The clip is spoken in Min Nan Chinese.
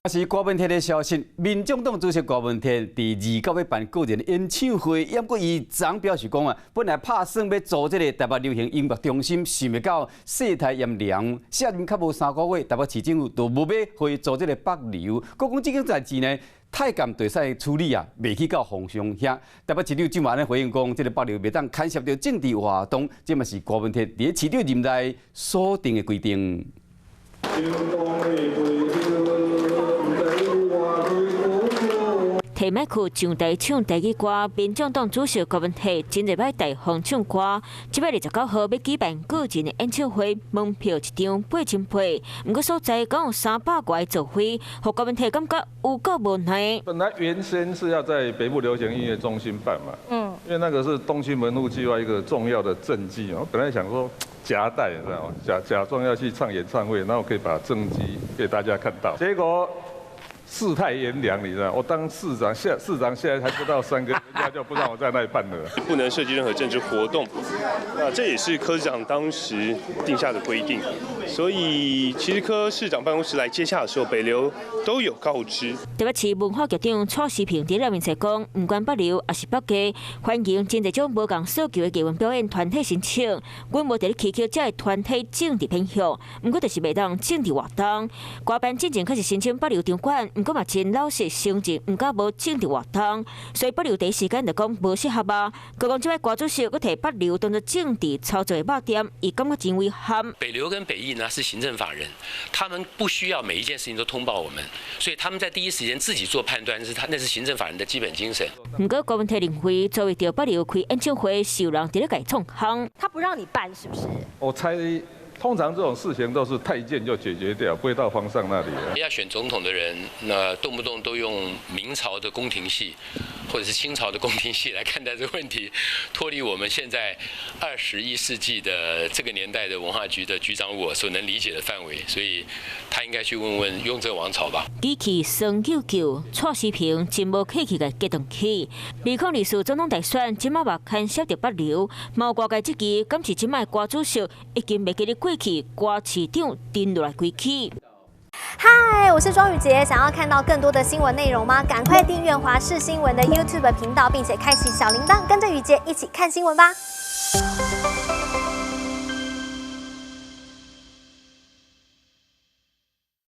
是柯文哲的消息，民眾黨主席柯文哲佇29欲辦個人演唱會，毋過伊昨表示講啊，本來拍算欲租這个台北流行音樂中心，想袂到世態炎涼，卸任較無3個月，台北市政府都無欲予伊租這个北流，閣講這件代誌呢，太監就會使處理啊，袂去到皇上遐。台北市長就按呢回應講，這个北流袂當牽涉著政治活動，這嘛是柯文哲佇市長任內所定的規定。提麥克上台唱台語歌，民眾黨主席柯文哲真濟擺大方唱歌。這擺29號欲舉辦個人的演唱會，門票一張8000塊，毋過所在共有300外座位，予柯文哲感覺有夠無奈。本來原先是要在北部流行音樂中心辦嘛，因為那個是東區門戶計劃一個重要的政績。我本來想說夾帶，你知道嗎？假裝要去唱演唱會，然後可以把政績給大家看到。結果世態炎涼，你知道？我當市長，市長現在還不到3個月，人家就不讓我在那裡辦了。不能設計任何政治活動，那這也是柯市長當時定下的規定。所以其實柯市長辦公室來接洽的時候，北流都有告知。台北市文化局長蔡詩萍佇咧面前講，毋管北流抑是北藝，歡迎真濟種無仝訴求的藝文表演團體申請。阮無佇咧祈求這个團體政治偏向，毋過就是袂當政治活動。歌班進前確實申請北流場館，毋過嘛真老實承認，毋敢無政治活動，所以北流第一時間就講無適合啊。閣講這擺柯主席閣提北流當作政治操作的肉墊，伊感覺真遺憾。北流跟北藝呢是行政法人，他們不需要每一件事情都通報我們，所以他們在第一時間自己做判斷，是他那是行政法人的基本精神。毋過柯文哲認為，作為著北流開演唱會，是有人佇咧共創空。他不讓你辦，是不是？我猜，通常這種事情都是太監就解決掉，不會到皇上那裡。要選總統的人，那動不動都用明朝的宮廷戲，或者是清朝的宮廷戲來看待這個問題，脫離我們現在21世紀的這個年代的文化局的局長我所能理解的範圍，所以他應該去問問雍正王朝吧。語氣酸赳赳，蔡詩萍真無客氣共激動起。2024總統大選，這擺嘛牽涉著北流，嘛有外界質疑，敢是這擺柯主席已經袂記得過去柯市長定落來規矩。嗨，我是莊宇傑，想要看到更多的新聞內容嗎？趕快訂閱華視新聞的 YouTube 頻道，並且開啟小鈴鐺，跟着宇傑一起看新聞吧。